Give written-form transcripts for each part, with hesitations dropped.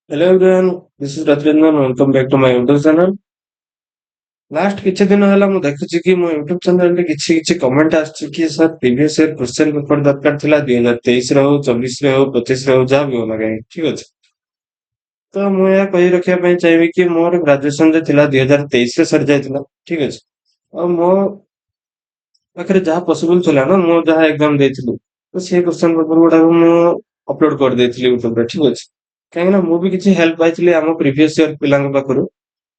Hello everyone, this is Ratranjan. Welcome back to my YouTube channel. Last କିଛି ଦିନ ହେଲା ମୁଁ ଦେଖୁଛି କି ମୋ ୟୁଟ୍ୟୁବ ଚ୍ୟାନେଲରେ କିଛି କିଛି କମେଣ୍ଟ ଆସୁଛି କି sir, previous year question paper ଦରକାର ଥିଲା, 2023ରେ ହଉ, 24ରେ ହଉ, 25ରେ ହଉ, ଯାହା ବି ହଉ ନା କାହିଁକି। ଠିକ ଅଛି, ତ ମୁଁ ଏହା କହି ରଖିବା ପାଇଁ ଚାହିଁବି କି ମୋର ଗ୍ରାଜୁଏସନ ଯୋଉ ଥିଲା, 2023ରେ ସରିଯାଇଥିଲା। ଠିକ ଅଛି, ଆଉ ମୋ ପାଖରେ ଯାହା ପସିବଲ ଥିଲା ନା, ମୁଁ ଯାହା ଏକ୍ଜାମ ଦେଇଥିଲି, ତ ସେ କ୍ୱେଶ୍ଚନ ପେପର ଗୁଡାକ ମୁଁ ଅପଲୋଡ କରିଦେଇଥିଲି ୟୁଟ୍ୟୁବରେ। ଠିକ ଅଛି, କାହିଁକି ନା ମୁଁ ବି କିଛି ହେଲ୍ପ ପାଇଥିଲି ଆମ ପ୍ରିଭିୟସ ଇୟର ପିଲାଙ୍କ ପାଖରୁ,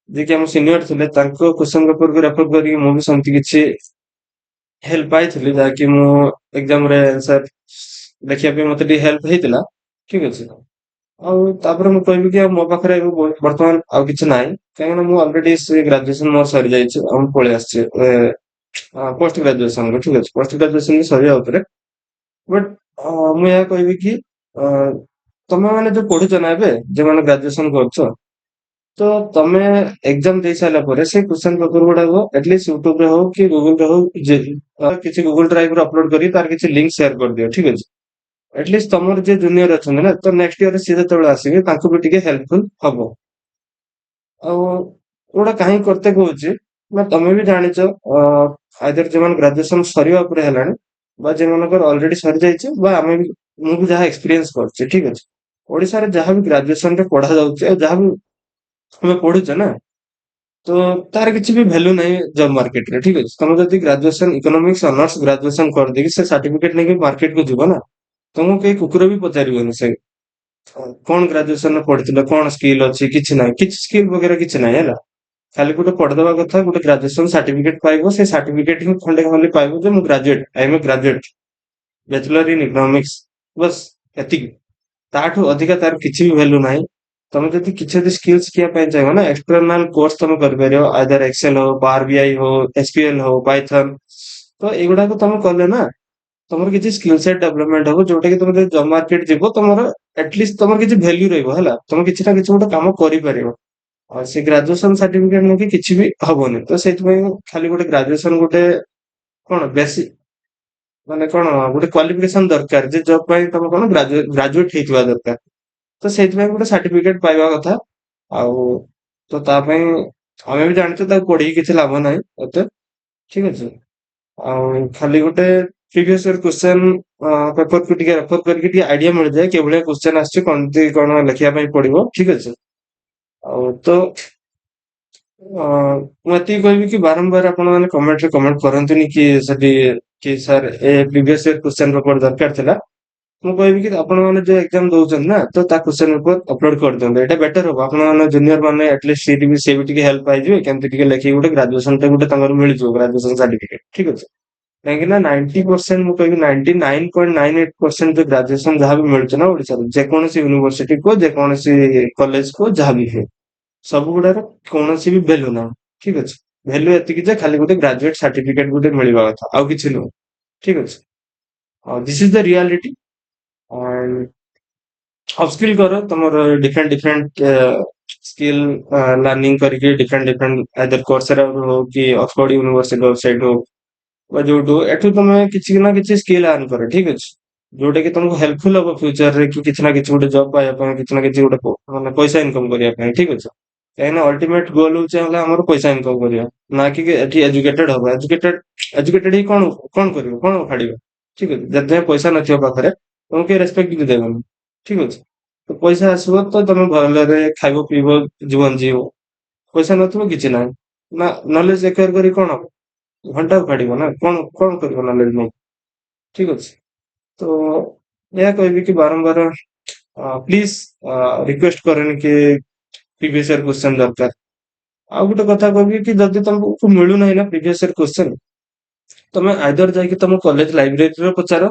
ଯିଏକି ଆମ ସିନିୟର ଥିଲେ। ତାଙ୍କ କ୍ୱେଶ୍ଚନ ପେପରକୁ ରେଫର କରିକି ମୁଁ ବି ସେମିତି କିଛି ହେଲ୍ପ ପାଇଥିଲି, ଯାହାକି ମୁଁ ଏକ୍ଜାମରେ ଆନ୍ସର ଲେଖିବା ପାଇଁ ମତେ ଟିକେ ହେଲ୍ପ ହେଇଥିଲା। ଠିକ ଅଛି, ଆଉ ତାପରେ ମୁଁ କହିବି କି ଆଉ ମୋ ପାଖରେ ଏବେ ବର୍ତ୍ତମାନ ଆଉ କିଛି ନାହିଁ, କାହିଁକିନା ମୁଁ ଅଲରେଡି ସେ ଗ୍ରାଜୁଏସନ ମୋର ସରିଯାଇଛି ଆଉ ମୁଁ ପଳେଇ ଆସିଛି ପୋଷ୍ଟ ଗ୍ରାଜୁଏସନ। ଠିକ ଅଛି, ପୋଷ୍ଟ ଗ୍ରାଜୁଏସନ ବି ସରିବା ଉପରେ। ବଟ୍ ମୁଁ ଏହା କହିବି କି ତମେ ମାନେ ଯୋଉ ପଢୁଛ ନା ଏବେ, ଯୋଉମାନେ ଗ୍ରାଜୁଏସନ କରୁଛ, ତ ତମେ ଏକ୍ଜାମ ଦେଇ ସାରିଲା ପରେ ସେ କ୍ୱେଶ୍ଚନ ପେପର ଗୁଡାକ ଆଟଲିଷ୍ଟ ୟୁଟ୍ୟୁବ ରେ ହଉ କି ଗୁଗଲ ରେ ହଉ, କିଛି ଗୁଗଲ ଡ୍ରାଇଭ ରେ ଅପଲୋଡ କରି ତାର କିଛି ଲିଙ୍କ ସେୟାର କରିଦିଅ। ଠିକ ଅଛି, ଆଟଲିଷ୍ଟ ତମର ଯିଏ ଜୁନିୟର ଅଛନ୍ତି ନା, ତ ନେକ୍ସଟ ଇୟର ସିଏ ଯେତେବେଳେ ଆସିବେ, ତାଙ୍କୁ ବି ଟିକେ ହେଲ୍ପଫୁଲ ହବ। ଆଉ ଏଗୁଡା କାହିଁକି କରତେ କହୁଛି ନା, ତମେ ବି ଜାଣିଛ, ଆଇଦର ଯୋଉମାନେ ଗ୍ରାଜୁଏସନ ସରିବା ଉପରେ ହେଲାଣି ବା ଯେଉଁମାନଙ୍କର ଅଲରେଡି ସରିଯାଇଛି ବା ଆମେ ବି, ମୁଁ ବି ଯାହା ଏକ୍ସପିରିଏନ୍ସ କରିଛି, ଠିକ ଅଛି, ଓଡିଶାରେ ଯାହା ବି ଗ୍ରାଜୁଏସନ ରେ ପଢା ଯାଉଛି ଆଉ ଯାହା ବି ଆମେ ପଢୁଛେ ନା, ତ ତାର କିଛି ବି ଭ୍ୟାଲୁ ନାହିଁ ଜବ ମାର୍କେଟରେ। ଠିକ ଅଛି, ତମେ ଯଦି ଗ୍ରାଜୁଏସନ ଇକୋନୋମିକ୍ସ ଅନର୍ସ ଗ୍ରାଜୁଏସନ କରିଦେଇକି ସେ ସାର୍ଟିଫିକେଟ ନେଇକି ମାର୍କେଟକୁ ଯିବ ନା, ତମକୁ କେହି କୁକୁର ବି ପଚାରିବନି ସେ କଣ ଗ୍ରାଜୁଏସନ ପଢିଥିଲ, କଣ ସ୍କିଲ୍ ଅଛି। କିଛି ନାହିଁ, କିଛି ସ୍କିଲ୍ ବଗେରା କିଛି ନାହିଁ, ହେଲା। ଖାଲି ଗୋଟେ ପଢିଦବା କଥା, ଗୋଟେ ଗ୍ରାଜୁଏସନ ସାର୍ଟିଫିକେଟ ପାଇବ। ସେ ସାର୍ଟିଫିକେଟ ହିଁ ଖଣ୍ଡେ ଖାଲି ପାଇବ ଯେ ମୁଁ graduate, I am a graduate, bachelor in economics, bus ଏତିକି। ତାଠୁ ଅଧିକା ତାର କିଛି ବି ଭ୍ୟାଲୁ ନାହିଁ। ତମେ ଯଦି କିଛି ଯଦି ସ୍କିଲ୍ ଶିଖିବା ପାଇଁ ଚାହିଁବ ନା, ଏକ୍ସଟର୍ନାଲ କୋର୍ସ ତମେ କରିପାରିବ, ଆଇଦର ଏକ୍ସେଲ ହଉ, ପାୱାର ବିଆଇ ହଉ, ଏସକ୍ୟୁଏଲ ହଉ, ପାଇଥନ। ତ ଏଇଗୁଡାକ ତମେ କଲେ ନା, ତମର କିଛି ସ୍କିଲ୍ ସେଟ୍ ଡେଭଲପମେଣ୍ଟ ହବ, ଯୋଉଟା କି ତମେ ଯଦି ଜବ ମାର୍କେଟ ଯିବ, ତମର ଆଟଲିଷ୍ଟ ତମର କିଛି ଭ୍ୟାଲ୍ୟୁ ରହିବ, ହେଲା। ତମେ କିଛି ନା କିଛି ଗୋଟେ କାମ କରିପାରିବ। ଆଉ ସେ ଗ୍ରାଜୁଏସନ ସାର୍ଟିଫିକେଟ ନେଇକି କିଛି ବି ହବନି। ତ ସେଇଥିପାଇଁ ଖାଲି ଗୋଟେ ଗ୍ରାଜୁଏସନ ଗୋଟେ କଣ ବେସିକ, ମାନେ କଣ ଗୋଟେ କ୍ୱାଲିଫିକେସନ ଦରକାର ଯେ ଜବ ପାଇଁ ତମେ କଣ ଗ୍ରାଜୁଏଟ ହେଇଥିବା ଦରକାର। ତ ସେଇଥିପାଇଁ ଗୋଟେ ସାର୍ଟିଫିକେଟ ପାଇବା କଥା। ଆଉ ତ ତା ପାଇଁ ଆମେ ବି ଜାଣିଛୁ, ତାକୁ ପଢିକି କିଛି ଲାଭ ନାହିଁ ଏତେ। ଠିକ ଅଛି, ଆଉ ଖାଲି ଗୋଟେ ପ୍ରିଭିୟସ ଇୟର କ୍ୱେଶ୍ଚନ ପେପରକୁ ଟିକେ ରେଫର କରିକି ଟିକେ ଆଇଡିଆ ମିଳିଯାଏ କିଭଳିଆ କ୍ୱେଶ୍ଚନ ଆସିଛି, କେମିତି କଣ ଲେଖିବା ପାଇଁ ପଡିବ। ଠିକ ଅଛି, ଆଉ ତ ମୁଁ ଏତିକି କହିବି କି ବାରମ୍ବାର ଆପଣ ମାନେ କମେଣ୍ଟରେ କମେଣ୍ଟ କରନ୍ତୁନି କି ସେଠି କି ସାର୍, ଏ ପ୍ରିଭିୟସ ଇୟର କ୍ୱେଶ୍ଚନ ପେପର ଦରକାର ଥିଲା। ମୁଁ କହିବି କି ଆପଣ ମାନେ ଯୋଉ ଏକ୍ଜାମ ଦଉଛନ୍ତି ନା, ତ ତା କ୍ୱେଶ୍ଚନ ପେପର ଅପଲୋଡ କରିଦିଅନ୍ତୁ। ଏଇଟା ବେଟର ହବ। ଆପଣ ମାନେ ଜୁନିୟର ମାନେ ଆଟଲିଷ୍ଟ ସିଏ ବି ଟିକେ ହେଲ୍ପ ପାଇଯିବେ, କେମିତି ଟିକେ ଲେଖିକି ଗୋଟେ ଗ୍ରାଜୁଏସନ ଟା ଗୋଟେ ତାଙ୍କର ମିଳିଯିବ ଗ୍ରାଜୁଏସନ ସାର୍ଟିଫିକେଟ। ଠିକ ଅଛି, କାହିଁକି ନା 90%, ମୁଁ କହିବି 99.98% ଯୋଉ ଗ୍ରାଜୁଏସନ ଯାହା ବି ମିଳୁଛି ନା ଓଡିଶାରେ, ଯେକୌଣସି ୟୁନିଭର୍ସିଟି କୁହ, ଯେକୌଣସି କଲେଜ କୁହ, ଯାହା ବି ହୁଏ, ସବୁ ଗୁଡାର କୌଣସି ବି ଭ୍ୟାଲୁ ନାହିଁ। ଠିକ ଅଛି, ଭ୍ୟାଲୁ ଏତିକି ଯେ ଖାଲି ଗୋଟେ ଗ୍ରାଜୁଏଟ ସାର୍ଟିଫିକେଟ ଗୋଟେ ମିଳିବା କଥା, ଆଉ କିଛି ନୁହଁ। ଠିକ ଅଛି, this is the reality. Upskill କର ତମର, ଡିଫରେଣ୍ଟ ଡିଫରେଣ୍ଟ ସ୍କିଲ୍ ଲର୍ନିଂ କରିକି, ଡିଫରେଣ୍ଟ ଡିଫରେଣ୍ଟ ଆଇଦର କୋର୍ସେରା ହଉ କି ଅକ୍ସଫୋର୍ଡ ୟୁନିଭର୍ସିଟି ୱେବସାଇଟ ହଉ ବା ଯୋଉଠୁ ଏଠୁ ତମେ କିଛି ନା କିଛି ସ୍କିଲ୍ ଆର୍ନ କର। ଠିକ ଅଛି, ଯୋଉଟା କି ତମକୁ ହେଲ୍ପଫୁଲ ହବ ଫ୍ୟୁଚରରେ କି କିଛି ନା କିଛି ଗୋଟେ ଜବ୍ ପାଇବା ପାଇଁ, କିଛି ନା କିଛି ଗୋଟେ ମାନେ ପଇସା ଇନକମ କରିବା ପାଇଁ। ଠିକ ଅଛି, କାହିଁକିନା ଅଲ୍ଟିମେଟ ଗୋଲ ହଉଛି ହେଲା ଆମର ପଇସା ଇନକମ କରିବା, ନା କି ଏଠି ଏଜୁକେଟେଡ ହବ। ଏଜୁକେଟେଡ ହେଇ କଣ କଣ କରିବ, କଣ ଉଖାଡିବ? ଠିକ ଅଛି, ଯଦି ଯାଏଁ ପଇସା ନଥିବ ପାଖରେ, ତମକୁ କେହି ରେସପେକ୍ଟ ବି ଦେବେନି। ଠିକ ଅଛି, ତ ପଇସା ଆସିବ ତ ତମେ ଭଲରେ ଖାଇବ, ପିଇବ, ଜୀବନ ଜିଇବ। ପଇସା ନଥିବ, କିଛି ନାହିଁ ନା। ନଲେଜ ଏକ୍ୱାୟାର କରି କଣ ହବ? ଘଣ୍ଟା ଉଖାଡିବ ନା କଣ? କଣ କରିବ ନଲେଜ ନେଇ? ଠିକ ଅଛି, ତ ଏହା କହିବି କି ବାରମ୍ବାର ପ୍ଲିଜ ରିକ୍ୱେଷ୍ଟ କରେନି କି ପ୍ରିଭିୟସ ଇୟର କ୍ୱେଶ୍ଚନ ଦରକାର। ଆଉ ଗୋଟେ କଥା କହିବି କି ଯଦି ତମକୁ ମିଳୁନାହିଁ ନା ପ୍ରିଭିୟସ ଇୟର କ୍ୱେଶ୍ଚନ, ତମେ ଆଇଦର ଯାଇକି ତମ କଲେଜ ଲାଇବ୍ରେରୀରେ ପଚାର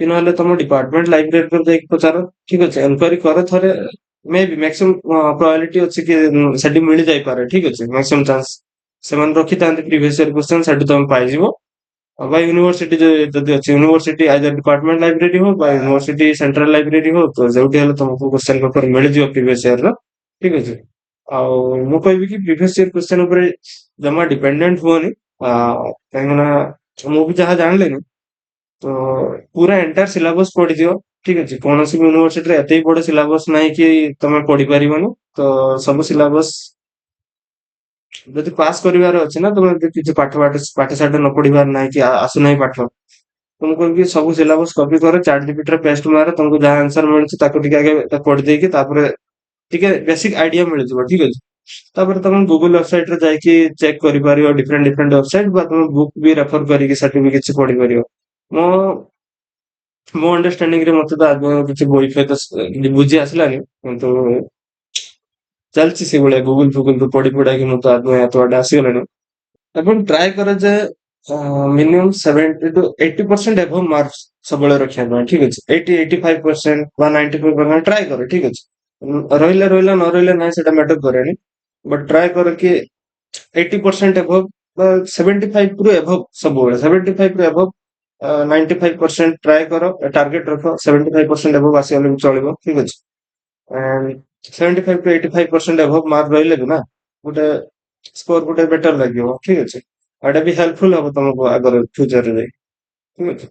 କି ନହେଲେ ତମ ଡିପାର୍ଟମେଣ୍ଟ ଲାଇବ୍ରେରୀରେ ଯାଇକି ପଚାର। ଠିକ ଅଛି, ଏନକ୍ୱାରି କର ଥରେ। ମେ ବି ମ୍ୟାକ୍ସିମମ୍ ପ୍ରୋବାବିଲିଟି ଅଛି କି ସେଠି ମିଳିଯାଇପାରେ। ଠିକ ଅଛି, ମ୍ୟାକ୍ସିମମ୍ ଚାନ୍ସ ସେମାନେ ରଖିଥାନ୍ତି ପ୍ରିଭିୟସ ଇୟର କ୍ୱେଶ୍ଚନ, ସେଠୁ ତମେ ପାଇଯିବ। ବା ୟୁନିଭର୍ସିଟି ଯଦି ଅଛି, ୟୁନିଭର୍ସିଟି ଆଇଦର ଡିପାର୍ଟମେଣ୍ଟ ଲାଇବ୍ରେରୀ ହଉ ବା ୟୁନିଭର୍ସିଟି ସେଣ୍ଟ୍ରାଲ ଲାଇବ୍ରେରୀ ହଉ, ତ ଯୋଉଠି ହେଲେ ତମକୁ କ୍ୱେଶ୍ଚନ ପେପର ମିଳିଯିବ ପ୍ରିଭିୟସ ଇୟର ର। ଠିକ ଅଛି, ଆଉ ମୁଁ କହିବି କି ପ୍ରିଭିୟସ ଇୟର କ୍ୱେଶ୍ଚନ ଉପରେ ଜମା ଡିପେଣ୍ଡେଣ୍ଟ ହୁଅନି, କାହିଁକି ନା ମୁଁ ବି ଯାହା ଜାଣିଲିନି, ତ ପୁରା ଏଣ୍ଟାୟାର ସିଲାବସ ପଢିଦିଅ। ଠିକ ଅଛି। କୌଣସି ବି ୟୁନିଭର୍ସିଟିରେ ଏତେ ବଡ ସିଲାବସ ନାହିଁ କି ତମେ ପଢିପାରିବନି। ତ ସବୁ ସିଲାବସ ଯଦି ପାସ୍ କରିବାର ଅଛି ନା, ତମେ ଯଦି କିଛି ପାଠ ପାଠ ପାଠ ସାଠ ନ ପଢିବାର ନାହିଁ କି ଆସୁନାହିଁ ପାଠ, ତ ମୁଁ କହିବି ସବୁ ସିଲାବସ କପି କର, ଚାଟ ଜିପିଟି ରେ ପେଷ୍ଟ ମାର, ତମକୁ ଯାହା ଆନ୍ସର ମିଳୁଛି ତାକୁ ଟିକେ ଆଗେ ପଢି ଦେଇକି ତାପରେ ଟିକେ ବେସିକ ଆଇଡିଆ ମିଳିଯିବ, ଠିକ ଅଛି। ତାପରେ ତମେ ଗୁଗୁଲ ୱେବସାଇଟ ରେ ଯାଇକି ଚେକ୍ କରିପାରିବ ଡିଫରେଣ୍ଟ ଡିଫରେଣ୍ଟ ୱେବସାଇଟ, ବା ତମେ ବୁକ୍ ବି ରେଫର କରିକି ସେଠି ବି କିଛି ପଢିପାରିବ। ମୋ ମୋ ଅଣ୍ଡରଷ୍ଟାଣ୍ଡିଂ ରେ ମତେ ତ ଆଗ କିଛି ବହି ଫହି ତ ବୁଝି ଆସିଲାନି, କିନ୍ତୁ ଚାଲିଛି ସେଇଭଳିଆ ଗୁଗୁଲ ଫୁଗୁଲ ରୁ ପଢି ପଢାକି ମୁଁ ତ ଆଗ ଏତେ ବାଟ ଆସିଗଲାଣି। ଏବଂ ଟ୍ରାଏ କର ଯେ ମିନିମମ୍ 70 to 80% above mark ସବୁବେଳେ ରଖିବା ପାଇଁ, ଠିକ ଅଛି। 80, 85% ବା 95% ଟ୍ରାଏ କର, ଠିକ ଅଛି। ରହିଲା ରହିଲା, ନ ରହିଲା ନାହିଁ, ସେଟା ମ୍ୟାଟର କରେନି, ବଟ୍ ଟ୍ରାଏ କର କି 80% ଏବଭ ବା 75 ରୁ ଏବଭ, ସବୁବେଳେ 75 ରୁ ଏବଭ, 95% ଟ୍ରାଏ କର, ଟାର୍ଗେଟ ରଖ। 75% ଏବଭ ଆସିଗଲେ ବି ଚଳିବ, ଠିକ ଅଛି। 75 to 85% above mark ରହିଲେ ବି ନା ଗୋଟେ ସ୍କୋର ଗୋଟେ ବେଟର ଲାଗିବ, ଠିକ ଅଛି। ଆଉ ଏଇଟା ବି ହେଲ୍ପଫୁଲ ହବ ତମକୁ ଆଗରେ ଫ୍ୟୁଚରରେ ଯାଇ, ଠିକ ଅଛି।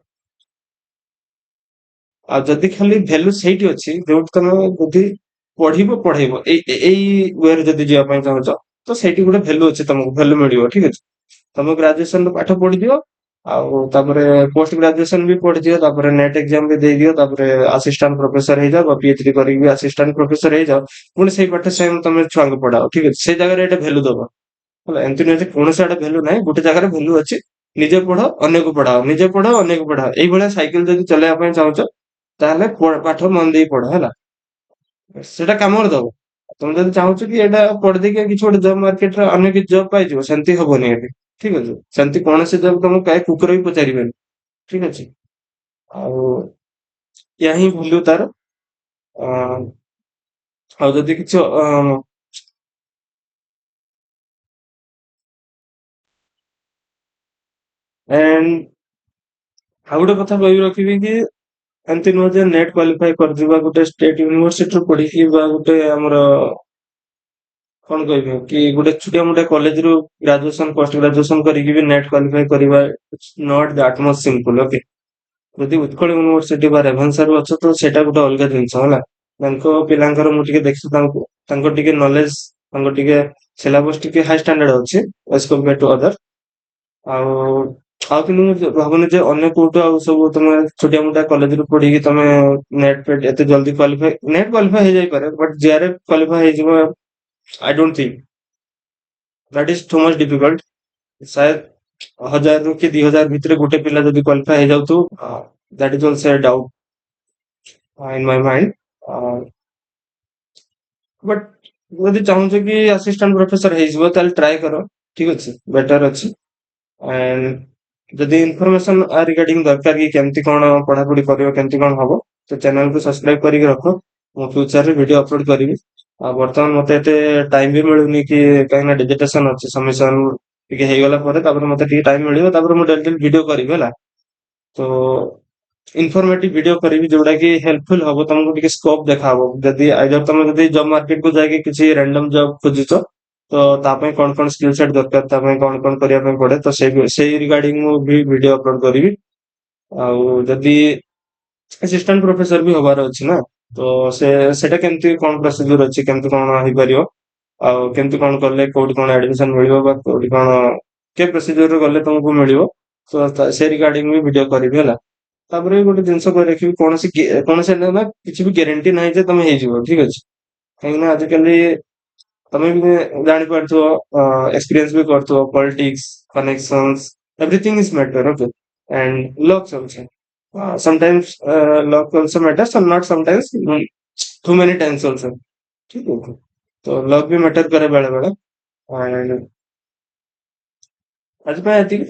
ଆଉ ଯଦି ଖାଲି ଭ୍ୟାଲୁ ସେଇଠି ଅଛି ଯୋଉଠି ତମେ ଯଦି ପଢିବ ପଢେଇବ, ଏଇ ଏଇ ୱେରେ ଯଦି ଯିବା ପାଇଁ ଚାହୁଁଛ, ତ ସେଇଠି ଗୋଟେ ଭ୍ୟାଲୁ ଅଛି, ତମକୁ ଭ୍ୟାଲୁ ମିଳିବ, ଠିକ ଅଛି। ତମେ ଗ୍ରାଜୁଏସନ ପାଠ ପଢିଦିଅ, ଆଉ ତାପରେ ପୋଷ୍ଟ ଗ୍ରାଜୁଏସନ ବି ପଢିଦିଅ, ତାପରେ ନେଟ୍ ଏକ୍ଜାମ ବି ଦେଇଦିଅ, ତାପରେ ଆସିଷ୍ଟାଣ୍ଟ ପ୍ରଫେସର ହେଇଯାଅ ବା ପିଏଚଡି କରିକି ବି ଆସିଷ୍ଟାଣ୍ଟ ପ୍ରଫେସର ହେଇଯାଅ, ପୁଣି ସେଇ ପାଠ ସେମ ତମେ ଛୁଆଙ୍କୁ ପଢାଅ, ଠିକ ଅଛି। ସେଇ ଜାଗାରେ ଏଇଟା ଭ୍ୟାଲୁ ଦବ, ହେଲା। ଏମିତି ନୁହେଁ ଯେ କୌଣସି ଆଡେ ଭ୍ୟାଲୁ ନାହିଁ। ଗୋଟେ ଜାଗାରେ ଭ୍ୟାଲୁ ଅଛି, ନିଜେ ପଢ, ଅନ୍ୟକୁ ପଢାଅ, ନିଜେ ପଢ, ଅନ୍ୟକୁ ପଢାଅ। ଏଇଭଳିଆ ସାଇକେଲ ଯଦି ଚଲେଇବା ପାଇଁ ଚାହୁଁଛ, ତାହେଲେ ପାଠ ମନ ଦେଇ ପଢ, ହେଲା। ସେଟା କାମରେ ଦବ। ତମେ ଯଦି ଚାହୁଁଛ କି ଏଇଟା ପଢିଦେଇକି କିଛି ଗୋଟେ ଜବ ମାର୍କେଟରେ ଅନ୍ୟ କିଛି ଜବ ପାଇଯିବ, ସେମିତି ହବନି ଏଠି, ଠିକ ଅଛି। ସେମିତି କୌଣସି ଜବ ତମକୁ କାହିଁ କୁକୁର ବି ପଚାରିବେନି, ଠିକ ଅଛି। ଆଉ ଏହା ହିଁ ଭ୍ୟାଲୁ ତାର। ଆଉ ଯଦି କିଛି ଆଣ୍ଡ ଆଉ ଗୋଟେ କଥା କହି ରଖିବି କି ଏମିତି ନୁହଁ ଯେ ନେଟ୍ କ୍ୱାଲିଫାଇ କରିଯିବା ଗୋଟେ ଷ୍ଟେଟ ୟୁନିଭର୍ସିଟିରୁ ପଢିକି ବା ଗୋଟେ ଆମର କଣ କହିବି କି ଗୋଟେ ଛୋଟିଆ ମୋଟିଆ କଲେଜରୁ ଗ୍ରାଜୁଏସନ ପୋଷ୍ଟ ଗ୍ରାଜୁଏସନ କରିକି ବି ନେଟ୍ କ୍ୱାଲିଫାଇ କରିବା not that much simple, okay. ଯଦି ଉତ୍କଳ ୟୁନିଭର୍ସିଟି ବା ରେଭେନ୍ସାରୁ ଅଛ ତ ସେଇଟା ଗୋଟେ ଅଲଗା ଜିନିଷ ହେଲା। ତାଙ୍କ ପିଲାଙ୍କର ମୁଁ ଟିକେ ଦେଖିଛି, ତାଙ୍କୁ ତାଙ୍କ ଟିକେ ନଲେଜ, ତାଙ୍କ ଟିକେ ସିଲାବସ ଟିକେ ହାଇ ଷ୍ଟାଣ୍ଡାର୍ଡ ଅଛି ଏଜ କମ୍ପେୟାର ଟୁ ଅଦର। ଆଉ କିନ୍ତୁ ମୁଁ ଭାବୁନି ଯେ ଅନ୍ୟ କୋଉଠୁ ଆଉ ସବୁ ତମେ ଛୋଟିଆ ମୋଟିଆ କଲେଜରୁ ପଢିକି ତମେ ନେଟ୍ ଫେଟ୍ ଏତେ ଜଲ୍ଦି କ୍ୱାଲିଫାଇ, ନେଟ୍ କ୍ୱାଲିଫାଇ ହେଇଯାଇପାରେ, ବଟ୍ ଜେଆରଏଫ୍ କ୍ୱାଲିଫାଇ ହେଇଯିବ, I don't think, that is too much difficult. शायद 1000 ରୁ କି 2000 ଭିତରେ ଗୋଟେ ପିଲା ଯଦି କ୍ୱାଲିଫାଇ ହେଇଯାଉଥିବ, that is also doubt in my mind. But ଯଦି ଚାହୁଁଛ କି ଆସିଷ୍ଟାଣ୍ଟ ପ୍ରଫେସର ହେଇଯିବ, ତାହେଲେ ଟ୍ରାଏ କର, ଠିକ ଅଛି, ବେଟର ଅଛି। ଆଣ୍ଡ ଯଦି ଇନଫର୍ମେସନ ରିଗାର୍ଡିଂ ଦରକାର କି କେମିତି କଣ ପଢାପଢି କରିବ, କେମିତି କଣ ହବ, ତ ଚ୍ୟାନେଲକୁ ସବସ୍କ୍ରାଇବ କରିକି ରଖ। ମୁଁ ଫ୍ୟୁଚରରେ ଭିଡିଓ ଅପଲୋଡ କରିବି। ଆଉ ବର୍ତ୍ତମାନ ମତେ ଏତେ ଟାଇମ ବି ମିଳୁନି କି, କାହିଁକି ନା ଡିଜର୍ଟେସନ ଅଛି, ସବମିଶନ ଟିକେ ହେଇଗଲା ପରେ ତାପରେ ମତେ ଟିକେ ଟାଇମ ମିଳିବ, ତାପରେ ମୁଁ ଡେଲି ଡେଲି ଭିଡିଓ କରିବି, ହେଲା। ତ ଇନଫର୍ମେଟିଭ ଭିଡିଓ କରିବି ଯୋଉଟା କି ହେଲ୍ପଫୁଲ ହବ ତମକୁ, ଟିକେ ସ୍କୋପ ଦେଖାହବ। ଯଦି ଆଇଦର ତମେ ଯଦି ଜବ ମାର୍କେଟ କୁ ଯାଇକି କିଛି ରାଣ୍ଡମ ଜବ ଖୋଜୁଛ, ତ ତା ପାଇଁ କଣ କଣ ସ୍କିଲ ସେଟ୍ ଦରକାର, ତା ପାଇଁ କଣ କଣ କରିବା ପାଇଁ ପଡେ, ତ ସେଇ ରିଗାର୍ଡିଂ ମୁଁ ବି ଭିଡିଓ ଅପଲୋଡ କରିବି। ଆଉ ଯଦି ଆସିଷ୍ଟାଣ୍ଟ ପ୍ରଫେସର ବି ହବାର ଅଛି ନା, ତ ସେଟା କେମିତି କଣ ପ୍ରୋସିଜ୍ୟୁର ଅଛି, କେମିତି କଣ ହେଇପାରିବ, ଆଉ କେମିତି କଣ କଲେ କୋଉଠି କଣ ଆଡମିସନ ମିଳିବ ବା କୋଉଠି କଣ କେ ପ୍ରୋସିଜ୍ୟୁର ଗଲେ ତମକୁ ମିଳିବ, ତ ସେ ରିଗାର୍ଡିଂ ବି ଭିଡିଓ କରିବି, ହେଲା। ତାପରେ ବି ଗୋଟେ ଜିନିଷ କହି ରଖିବି, କୌଣସି ନା କିଛି ବି ଗ୍ୟାରେଣ୍ଟି ନାହିଁ ଯେ ତମେ ହେଇଯିବ, ଠିକ ଅଛି। କାହିଁକି ନା ଆଜିକାଲି ତମେ ବି ଜାଣିପାରୁଥିବ, ଏକ୍ସପିରିଏନ୍ସ ବି କରୁଥିବ, politics, connections, everything is matter, okay, and lucks also. Sometimes luck also matters, and not sometimes, too many times also, ଠିକ ଅଛି। ତ ଲକ୍ ବି ମ୍ୟାଟର କରେ ବେଳେ ବେଳେ। And ଆଜି ପାଇଁ ଏତିକି।